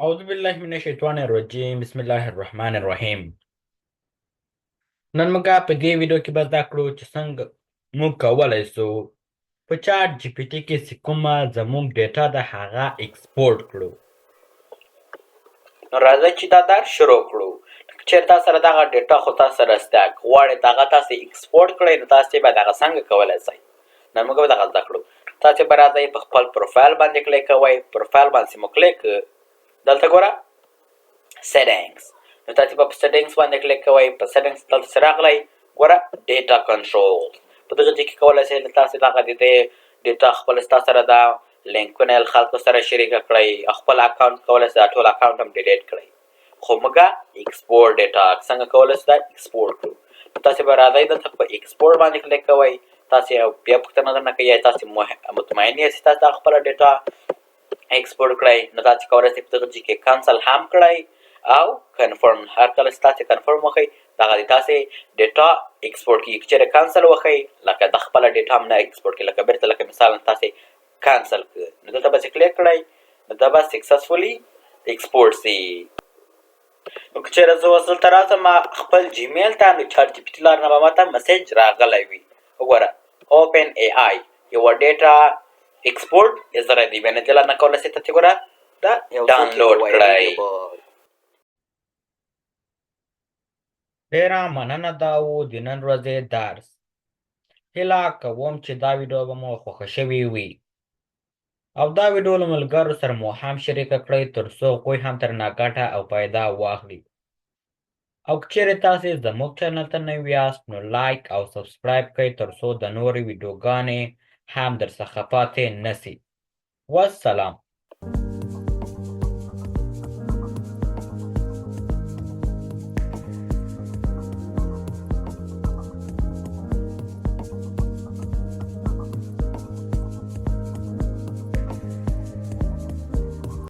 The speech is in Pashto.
اعوذ بالله من الشیطان الرجیم، بسم الله الرحمن الرحیم. نن موږ په دې ویډیو کې به زده کړو چې څنګه موږ کولی سو په چاټ جي پي ټي کې چې کومه زموږ ډیټا ده هغه ایکسپورټ کړو. نو راځئ چې دا درس شروع کړو. که چېرې تاسو سره دغه ډیټا خو تاسو سره شته، که غواړئ دغه تاسو ایکسپورټ کړئ نو تاسو به دغه څنګه کولی سئ؟ نن موږ به دغه زده کړو. تاسو به راځئ په خپل پروفایل باندې کلیک کوئ، پروفایل باندې مو کلیک، دلته ګوره سیټینګز، نو تاسو به په سیټینګز باندې کلیک کوئ. په سیټینګز دلته چې راغلی ګوره ډیټا کنټرول، په دغه ځای کې کولی شئ تاسو دغه د دې ډیټا خپل ستاسو سره دا لینکونه له خلکو سره شریکه کړئ او خپل اکاونټ کولی شئ دا ټول اکاونټ هم ډیلیټ کړئ. خو موږ ایکسپورټ ډیټا څنګه کولی شو دا ایکسپورټ کړو؟ نو تاسو به راځئ دلته په ایکسپورټ باندې کلیک کوئ. تاسو بیا پوښتنه درنه کوي تاسو مطمئن یاست چې تاسو دا خپله ډیټا ایکسپورټ کړئ؟ نو تاسو کولی شئ په دغه ځای کې کنسل هم کړئ او کنفرم. هر کله چې تاسو کنفرم وکړئ دغه د تاسو ډیټا ایکسپورټ کېږي. که چېرې کنسل وکړئ لکه د خپله ډیټا هم نه ایکسپورټ کړي، لکه بېرته لکه مثال تاسو کنسل کړئ نو دلته به چې کلیک کړئ نو دا به سکسسفولي ایکسپورټ سي. نو که چېرې زه اوس دلته راځم خپل جیمیل ته، نو چاټ جي پي ټي لارې نه به ماته مسیج راغلی وي. وګوره اوپن ای آی یوه ډیټا ایکسپورټ از ریډي، یعنې دې لارې نه کولی شئ تاسې ګوره دا ډاونلوډ کړئ. ډېره مننه، دا و د نن ورځې درس. هیله کوم چې دا ویډیو به مو خوښه شوې وي او دا ویډیو له ملګرو سره مو هم شریکه کړئ تر څو هغوی هم ترنه ګټه او پیدا واخلي. او که چېرې تاسې زموږ چینل ته نوي یاست نو لایک او سبسکرایب کړئ تر څو د نورې ویډیوګانې هم درڅخه پاتې نه سي. والسلام.